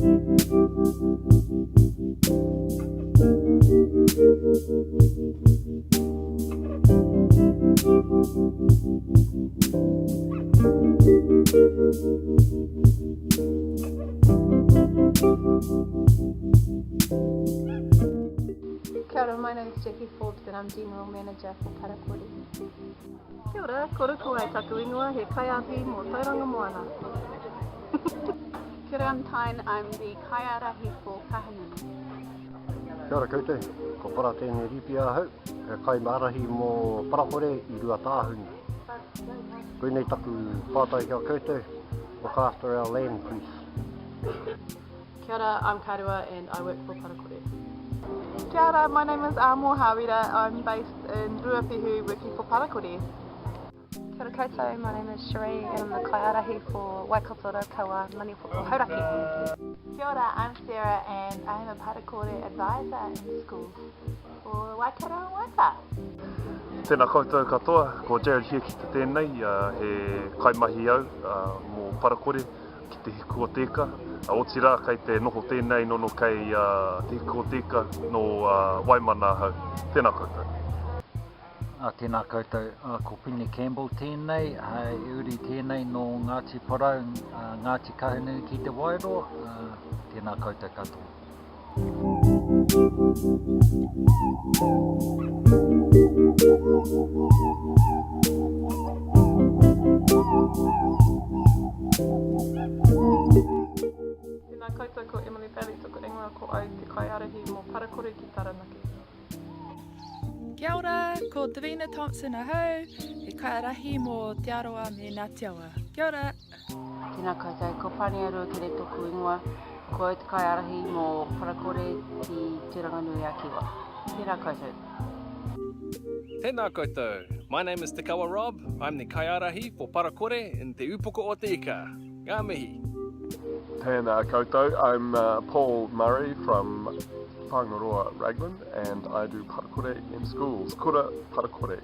Kia ora, my name is Jackie Forbes and I'm General Manager for Parakore. Kia ora, ko Rukuwai taku ingoa, he kaiāwhi mō Tauranga Moana. Kia ora, I'm Tyne, I'm the kaiārahi for Kahungunu. Kia ora koutou, ko Paratene Ripi ahau, he kaimārahi mō Parakore i Ruatāhuna. Koinei taku pātai ki a koutou, look after our land please. Kia ora, I'm Karua and I work for Parakore. Kia ora, my name is Amo Hawira, I'm based in Ruapehu working for Parakore. Kia ora koutou, my name is Cherie and I'm the kaiārahi for Waikato Raukawa Maniapoto Hauraki. Kia ora, I'm Sarah and I am a Parakore advisor in schools for Waikato and Waipa. Tēnā koutou katoa, ko Jared Hiakita tēnei, he kaimahi au mō Parakore ki Te Hiku o Te Ika. Otirā, kei te noho tēnei nono kei Te Hiku o Te Ika nō Waimana ahau. Tēnā koutou. Tēnā koutou, ko Pine Campbell tēnei, he uri tēnei nō Ngāti Porou, Ngāti Kahungunu ki Te Wairoa. Tēnā koutou katoa. Tēnā koutou, ko Emily Bailey toku ingoa, ko au te kaiārahi mō Parakore ki Taranaki. Kia ora, ko Davina Thompson ahau, he kaiārahi mō Te Arawa me Ngāti Awa. Kia ora! Tēnā koutou, ko Pania Ruakere tōku ingoa, ko au te kaiārahi mō Parakore ki Tūranganui-a-Kiwa. Tēnā koutou. Tēnā koutou, my name is Te Kawa Robb, I'm the kaiārahi for Parakore in Te Upoko o Te Ika. Ngā mihi. Tēnā koutou, I'm Paul Murray from Whangaroa Raglan and I do Parakore in schools. Kura Parakore.